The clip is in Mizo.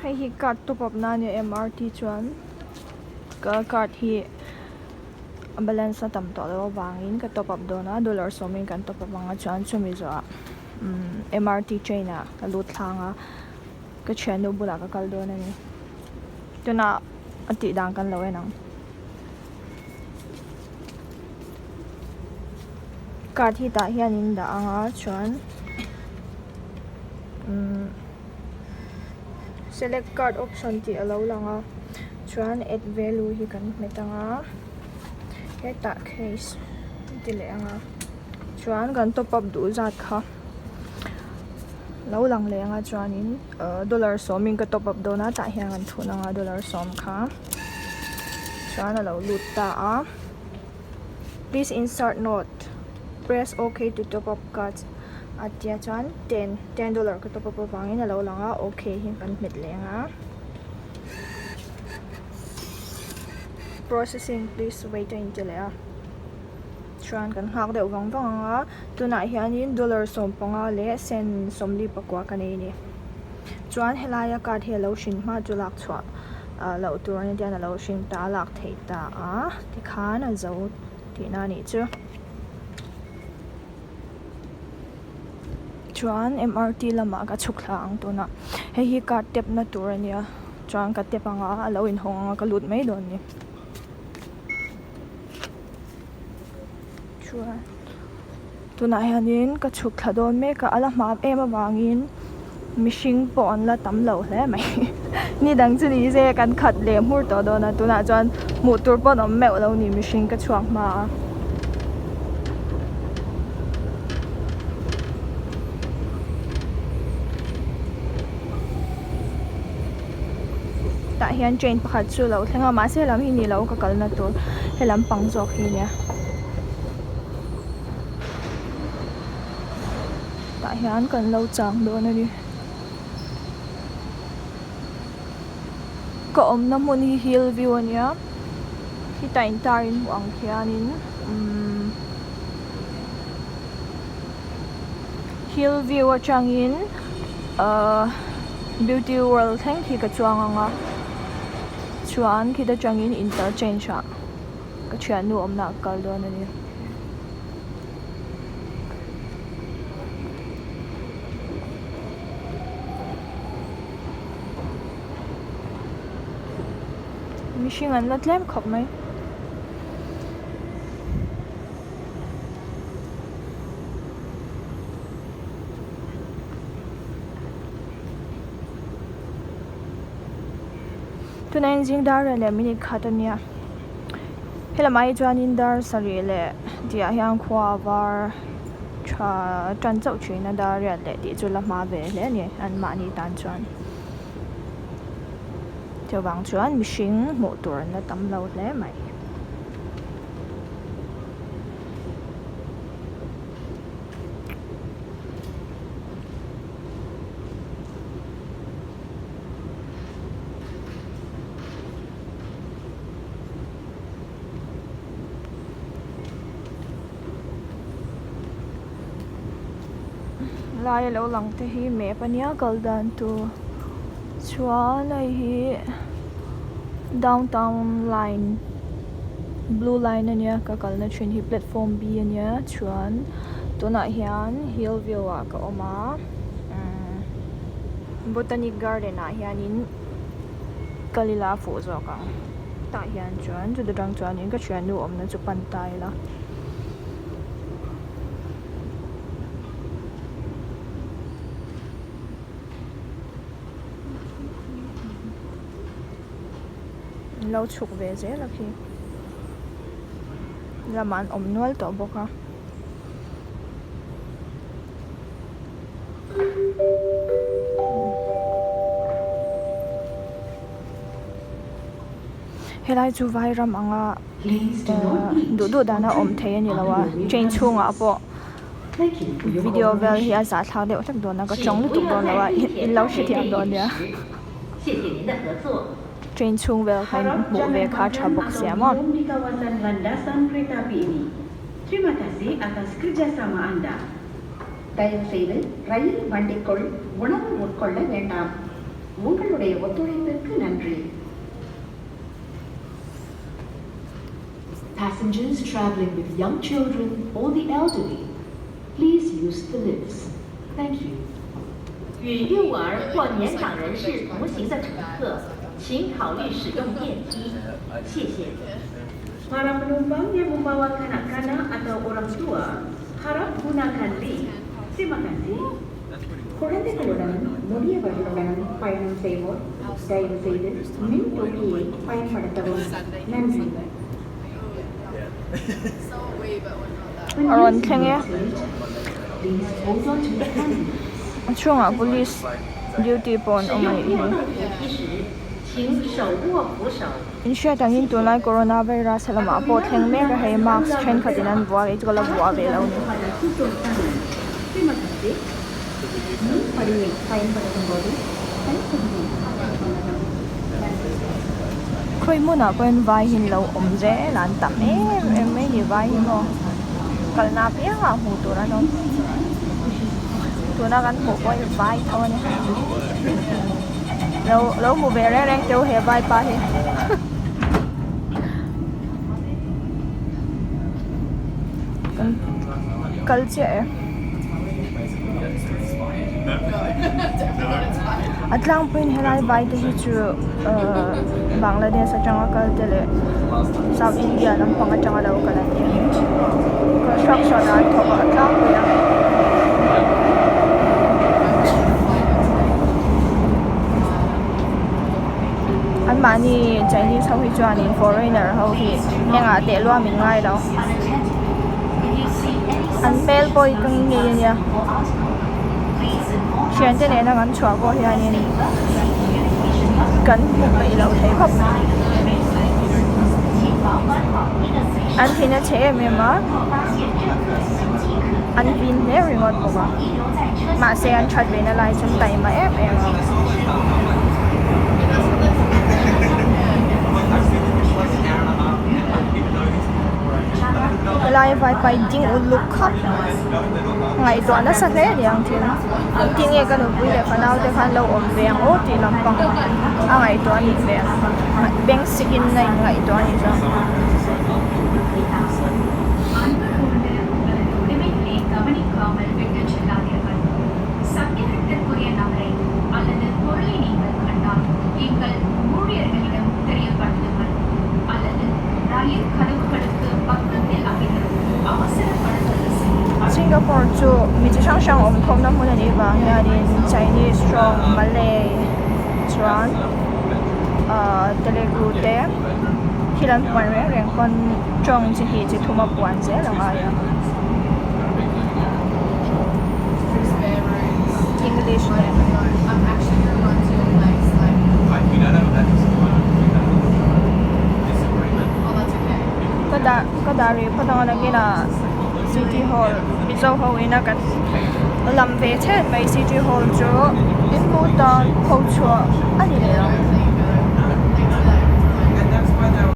Hei hi card top up na ania MRT chuan ka card hi a balance a tam tawh loh avangin ka top up dawn a dollar sawmin kan top up ang a chuan chumi zawhah umm MRT train ah ka lut thlang a ka thiannu bulah ka kal dawn a ni tunah a tih dan kan lo en ang. Card hi tah hian in dah ang a chuan umm select card option tih a lo lang a chuan add value hi kan hmet ang a hetah case a ti leh ang a chuan kan top up duh zat kha lo lang leh ang a chuanin ahh dollar sawmin ka top up dawn a tah hian kan thun ang a dollar sawm kha chuan a lo lut ta a please insert note press ok to top up cards a tia chuan ten ten dollar ka top up avangin a lo lang a ok hi kan hmet leh ang a processing please wait a inti leh a chuan kan nghak deuh vang vang ang a tunah hianin dollar sawmpanga leh cent sawmli pakua ka nei a ni chuan helaia card hi a lo hrin hma chu lak chhuah ah loh tur a ni tian a lo hrin ta a lak theih ta a tikhan a zo tihna a nih chu. Chuan MRT lamah ka chhuk thla ang tunah hei hi card tap na tur a nia chuan ka tap ang a a lo inhawng ang a ka lut mai dawn a ni. Chuan tunah hianin ka chhuk thla dawn mek a a la hma em avangin mihring pawh an la tam lo hle mai ni dang chu ni se kan khat leh hmur tawh dawn a tunah chuan hmuh tur pawh an awm meuh lo ni mihring ka chhuak hma a. Tah hian train pakhat chu a lo thleng a mahse helam hi ni lo ka kalna tur helam pang zawk hi ania tah hian kan lo chang dawn a ni ka awmna hmun hi hill view ania khitah intar in hmuh ang khianin umm hill view atangin ahh beauty world thleng khi ka chuang ang a chuan khita tangin interchange ah ka thiannu awmna ah ka kal dawn a ni. Mihring an la tlem khawp mai. Tunah hian zing dar leh minute khat a nia helamah hi chuanin dar sarih leh tihah hian khua a var tha tan chauh thin a dar riat leh tih chu la hma ve hle a ni anmahni tan chuan chuvang chuan mihring hmuh tur an la tam lo hle mai. Laia lo lang te hi map ania kal dan tur chuan hei hi downtown line blue line ania ka kalna thin hi platform B ania chuan tunah hian hill view ah ka awm a umm botanic garden ah hianin kal ila a fuh zawk ang tah hian chuan chuta tang chuanin ka thiannu awmna chu pan ta ila. An lo chhuk ve zel a khi lamah an awm nual tawh bawk a. Helai chu vai ram anga duh duh dana awm thei a ni lo a train chhungah pawh video vel hi a zahthlak deuh hlek dawn a ka tawng lutuk dawn lo a in lo hrethiam dawn nia train chhung vel kha in hmuh ve kha a tha bawk sia maw. Terima kasih atas kerjasama anda. தயவுசெய்து ரயில் வண்டிக்குள் உணவு உட்கொள்ள வேண்டாம். உங்களுடைய ஒத்துழைப்பிற்கு நன்றி. Passengers traveling with young children or the elderly, please use the lifts. Thank you. 与幼儿或年长人士同行的乘客，请考虑使用电梯。谢谢。Para penumpang yang membawa kanak-kanak atau orang tua, harap gunakan lift. Terima kasih. குழந்தைகளுடன் முதியவர்களுடன் பயணம் செய்வோர் தயவு செய்து மின் தூக்கியை பயன்படுத்தவும். நன்றி. A rawn thleng e. A chhungah police duty pawh an awm a nih hi. In hriat angin tunlai corona virus lamah pawh thleng mek a hei mask thenkhat in an vuah kei chu ka la vuah ve lo a ni. Khawi hmunah pawhin vai hi an lo awm zel a an tam em em mai ni vai hi maw kalna apiangah hmuh tur an awm tuna kan hmuh pawh hi vai tho a ni lo lo hmu ve reng reng teu he vai pa hi kan kal chiah e. A tlangpuiin helai vai te hi chu ahh Bangladesh atanga kal te leh South India lampang atanga lo kal an ni construction ah an thawk a a tlangpui a. An mahni Chinese ho hi chuanin foreigner ho hi engah teh luam in ngai lo. An hmel pawh hi ka ngei a nia thiante nena kan chhuah pawh hianin kan hmu peih lo thei khawp mai. An thin a chhe em em a an vin hle ringawt bawk a mahse an that ve na lai chu an taima em em a. Helai vaipai ding uluk khap ngaihtuah nasa hle a ni ang thil tinge ka nupui leh fanau te khan lo awm ve ang aw tih lampang a ngaihtuah a nih hmel beng sik in a in ngaihtuah a nih chuan. Singapore chu mi chi hrang hrang awm khawmna hmun a nih vang hianin Chinese tawng Malay chuan ahh Telugu te thil an puan reng reng pawn tawng chi hnih chi thum a puan zel a ngai a English nen. Ka dah ka dah rih phawt ang a nakinah city hall mizo ho ina kan lam ve chhet mai city hall chu in hmu tan pho chhuah a ni leh ang.